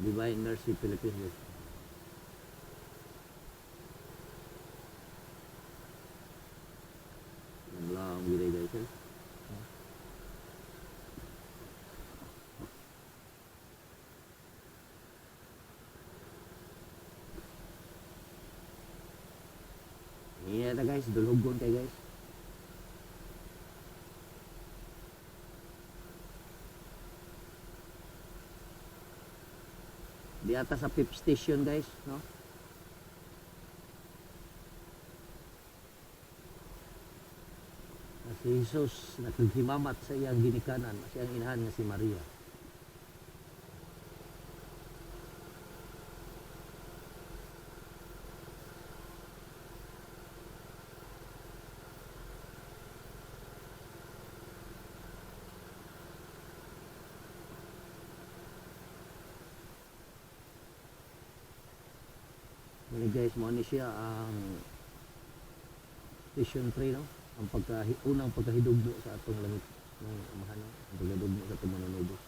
Divine Mercy Philippines, guys. Lamlam gila, guys, eh. Iya ta, guys, dulhugon kay, guys. Di ata sa fifth station, guys, no? Na si Jesus nakaghimamat sa iyang ginikanan, sa iyang inahan nga si Maria. Muna, guys, mo ni siya ang Station 3, no? Ang pagka unang pagkahidugdo sa atong langit ng amahan, no? Ang pagkahidugdo sa atong manunubos.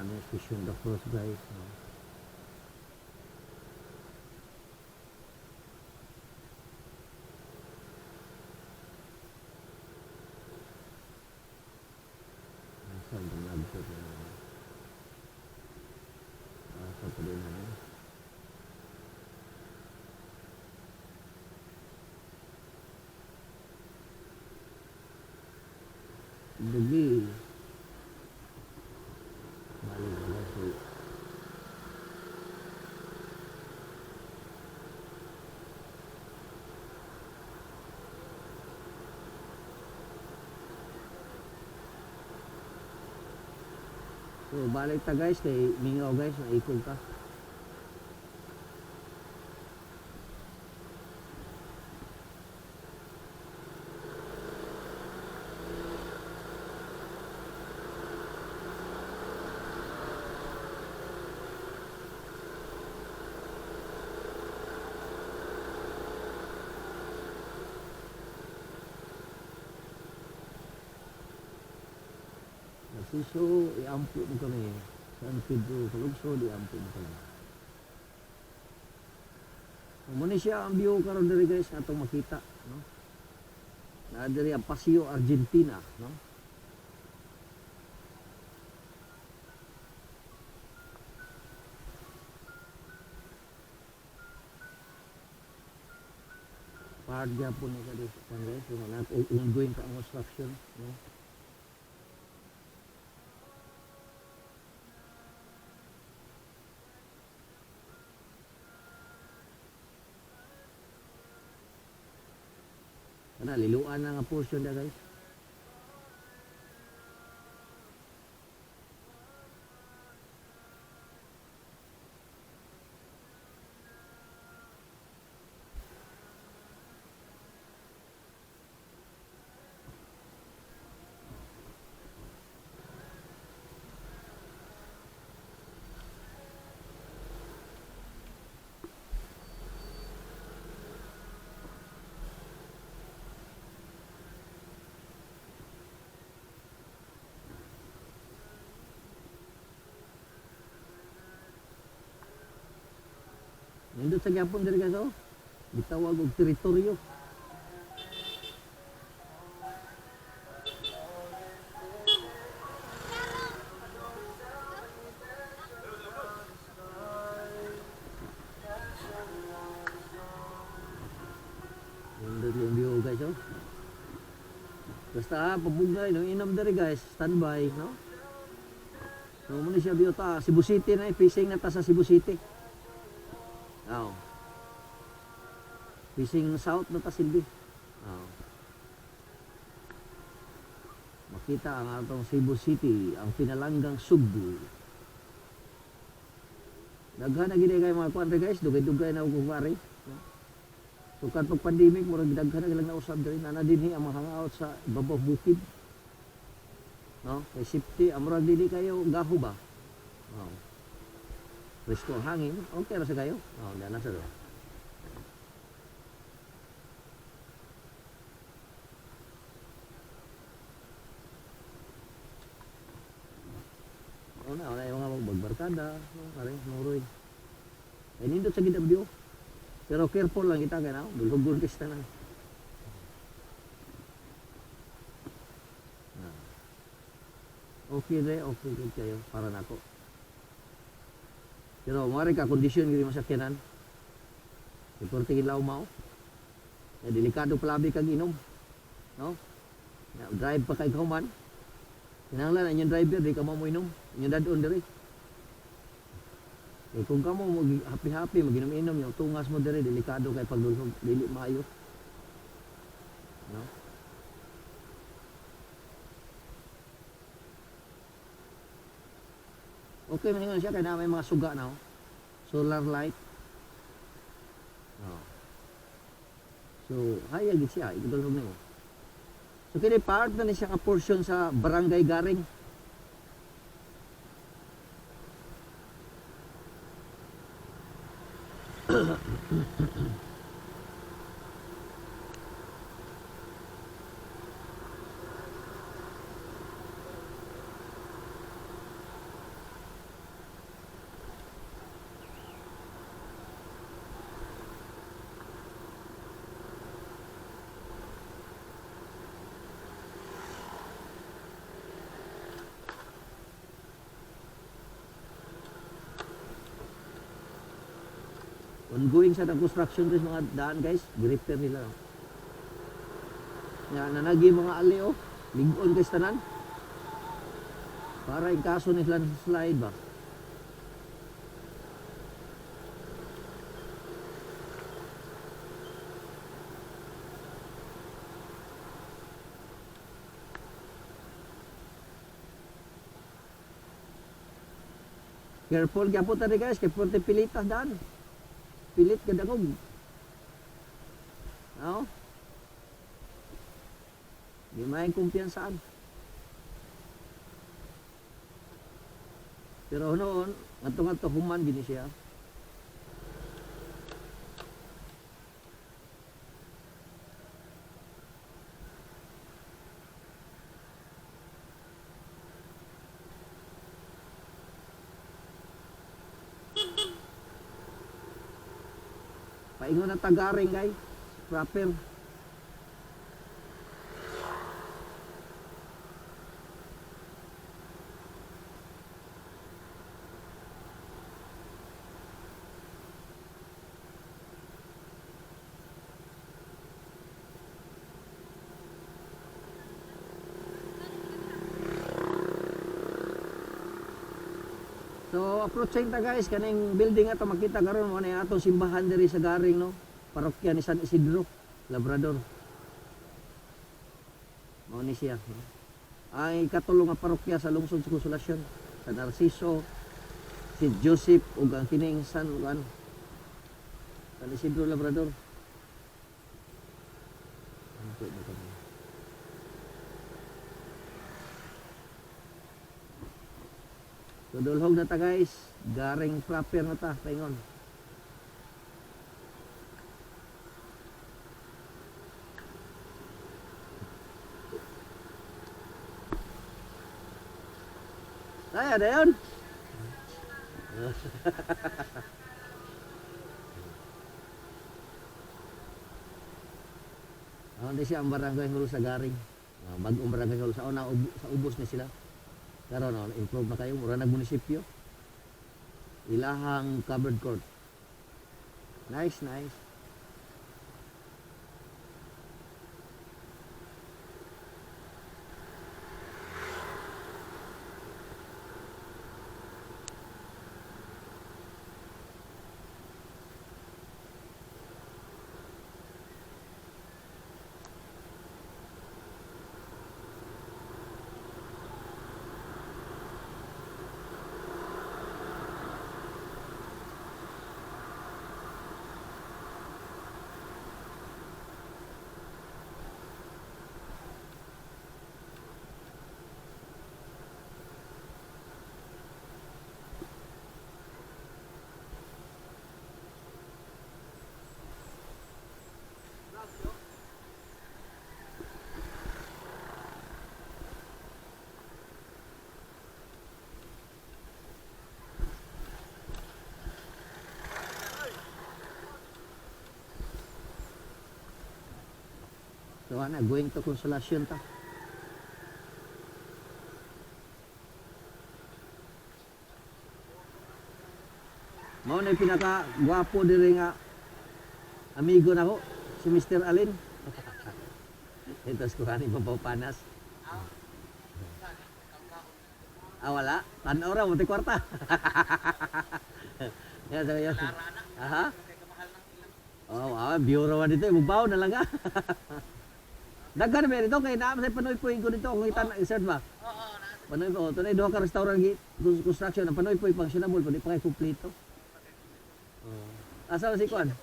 Ano, Station the Cross, guys, no? Asa ba nagto na? Asa pa din ano? Dugi. Balik na, guys. So, balik ta, guys, kay mingaw, guys, naikog ka. Narciso, iampo mo kami. San Pedro Calungsod, iampo mo kami. Mo ni siya ang view karon diri, guys, atong makita, no? Naa diri ang Paseo Argentina, no? Part gyapon ni sa guys, so, na ongoing pa ang construction, no? Kana liluan na nga portion da, guys. Nindot sa gyapon diri, guys, oh. Gitawag og teritoryo. Nindot yung view, guys, oh. Basta ha, pabugay no, inam diri, guys, standby, no? So muna siya view ta Cebu City na eh, facing na ta sa Cebu City. Oh. Facing south na ta silbi. Oh. Makita ang atong Cebu City, ang pinalanggang Sugbu. Daghan na gid kay mga kuan guys, dugay-dugay na og kuwari. So kan pag pandemic murag daghan na lang nausab diri na dinhi ang mga hangout sa ibabaw bukid. No? Kay safety, ang murag dili kayo gaho ba? Oh. Presko ang hangin, okay ra sa kayo. Oh, dana sa do. Una, wala yung mga magbarkada, no, pare, nuroy. Ay nindot sa gid view. Pero careful lang kita kay na, dulhugon kay sa tanan. Ah. Okay re, okay gid kayo para nako. Pero mao ka kondisyon gid mo sakyanan. Importante gilaw mao. Ya, delikado palabi kag inom. No? Ya, drive pa kay kauman. Kinahanglan ang inyong driver di ka mo inom. Inyong dadon diri. Eh, kung kamo mag happy-happy, maginom-inom, yung tungas mo diri, delikado kay pagdulhog, dili maayo. No? Okay man ingon siya kay na may mga suga na oh. Solar light. Oh. So, hayag gid siya igdulhog nimo. So kini part na ni siya ka portion sa Barangay Garing. Ongoing sa construction guys, mga daan guys, gi-repair nila. Oh. Nga nanagi mga ali oh, lig-on guys tanan. Para in kaso ni landslide ba. Careful gyapon tani guys, kay pwede pilitas daan. Pilit ka dangog. No? Di may kumpiyansaan. Pero noon, ngadto-ngadto human gini siya. Paingon na tagaring guys, proper. So approaching ta guys kaning building ato makita karon mo na atong simbahan diri sa Garing, no. Parokya ni San Isidro Labrador. Mao ni siya, no? Ay ikatulo nga parokya sa lungsod sa Consolacion, San Narciso, si Joseph ug ang kining San Juan. San Isidro Labrador. Ano po ito kami? So dulhog na ta guys, Garing proper na ta, paingon. Ay, ada yun. Ah, di siya ang barangay hall sa Garing. Ah, bagong barangay hall sa una sa ubos ni sila. Karon no, improve na kayo mura nag munisipyo. Ilahang covered court. Nice, nice. So ana, going to Consolacion ta. Mao na pinaka gwapo diri nga amigo nako, si Mr. Alin. Ito ko ani panas. Ah, wala. Tanaw ra mo kwarta. Yan, so, yan. Aha. Oh, ah, bureau wa dito, mubaw na lang ah. Daghan ba dito kay naa sa Panoy po ko dito kung itan insert ba? Oo, nasa Panoy po, tunay duha ka restaurant gi construction ang Panoy po functionable pa di pa kay kumpleto. Oh. Asa si kuan?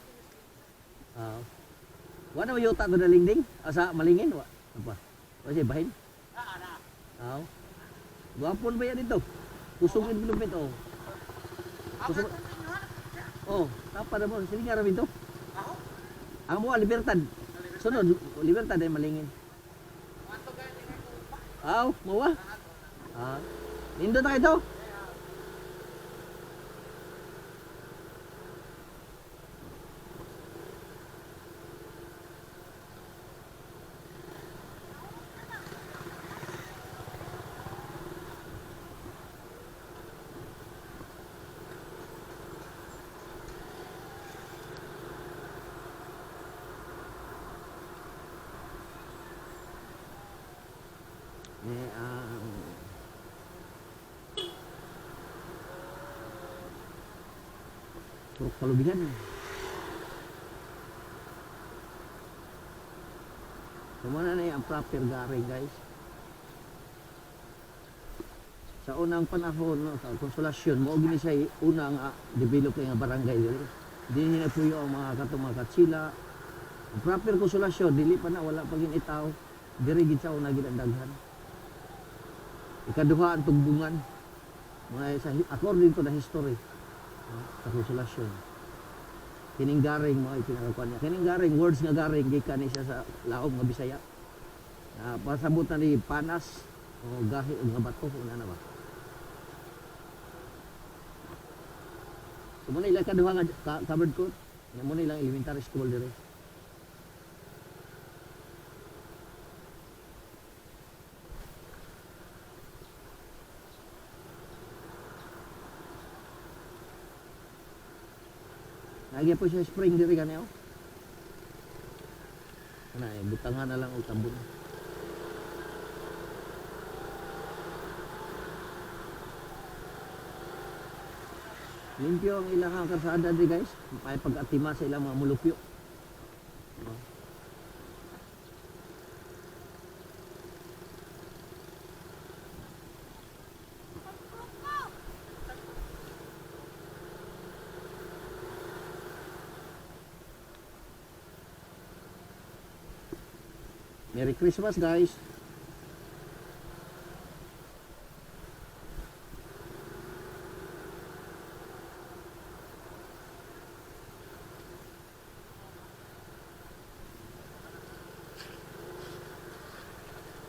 Ah. Wa na yuta to na lingding? Asa malingin wa? Ano pa? Wa siya bahin? Ah, na. Ah. Gwapon ba yan dito? Kusog implement oh. Ako Gusto- ito ninyo, ha? Oh, tapa na mo sige nga ra dito. Ako? Ang mo Libertad. Sunod Libertad ay malingin. Ato gani nga ko pa. Aw, mawa. Ah. Nindot na ito. Eh, ang Purok kalubihan eh. So muna na yung proper garing guys. Sa unang panahon no, sa Konsolasyon, mao gini siya unang develop nga barangay diri. Dinhi na puyo ang mga katong mga katsila. Ang proper Konsolasyon dili pa na, wala pa gin itaw. Diri gid sa una gid ang daghan. Ikaduha ang tugbungan. Mga sa according to the history, no, sa Konsolasyon. Kining garing mga ipinakakuan niya. Kining garing words nga garing gikan ni siya sa laom nga Bisaya. Pasabot na ni panas o gahi o nga bato una na ba. So muna ilang kaduha nga covered court. Nya muna ilang elementary school dire. Nagya po siya spring diri gani oh. Ana eh, butangan na lang og tambon. Limpyo ang ilang kalsada diri guys. May pag-atima sa ilang mga mulupyo. Oh. Merry Christmas guys.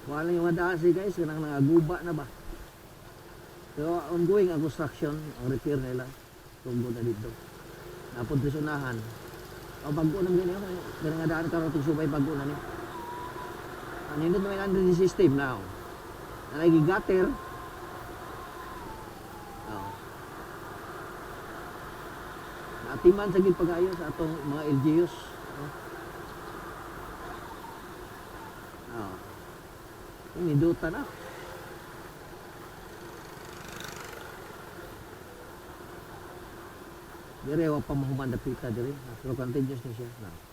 Wala yung mga daan siya guys, kanang nangaguba na ba. So ongoing ang construction, ang repair nila. Tunggo na dito. Napod sa unahan. O bago na ganyan, kanang nga daan karon tug subay bago na ni. Ano yun naman ang drainage system now. Nalagi gutter. Oh. Naatiman sa gid pag-ayo sa atong mga LGUs. Oh. Oh. Niduta na. Dire wa pa mahuman dapita dire. Pero continuous na siya. No.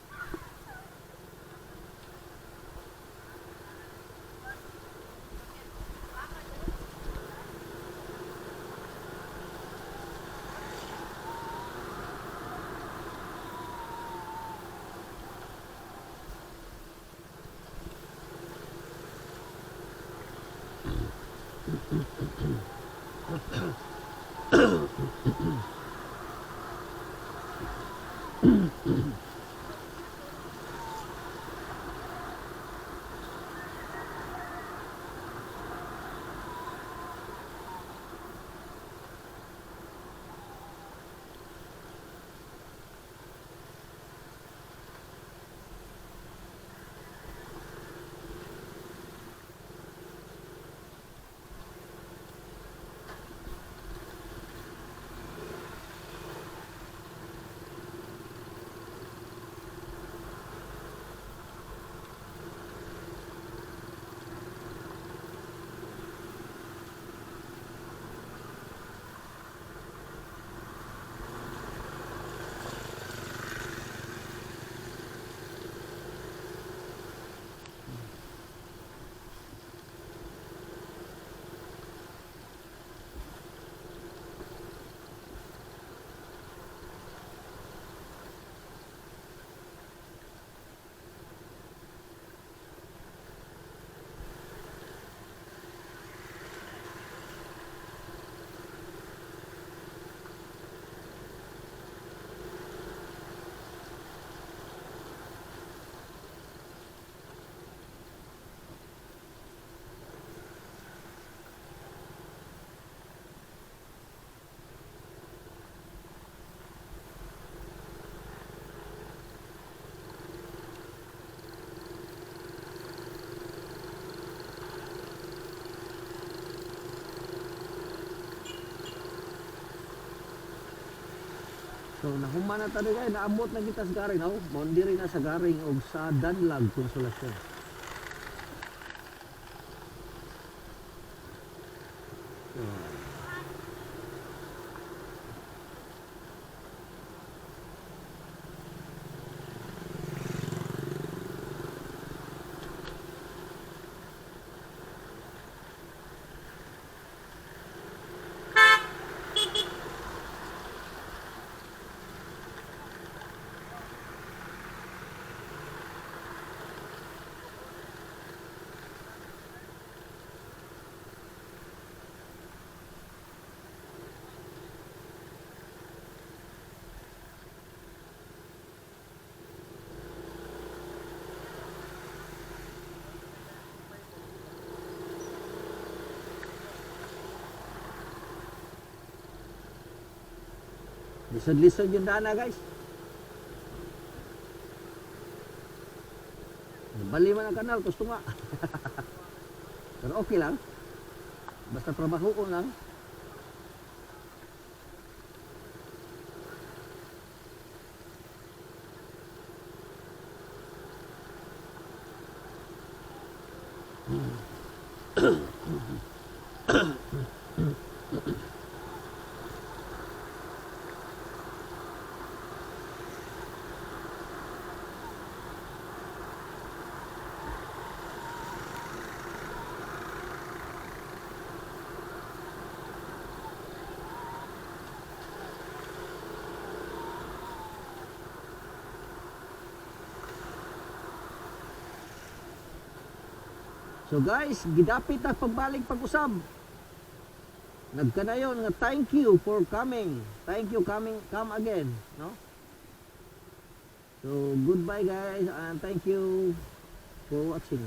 So nahuman na tayo guys, naabot na kita sa Garing, no? Boundary na sa Garing og sa Danlag, Consolacion. So, lisod-lisod yung dana, guys. Bali man ang kanal, gusto nga. Pero okay lang. Basta trabaho ko lang. So guys, gidapit ang pagbalik pag-usab. Nagkanayon nga thank you for coming. Thank you coming, come again, no? So goodbye guys, and thank you for watching.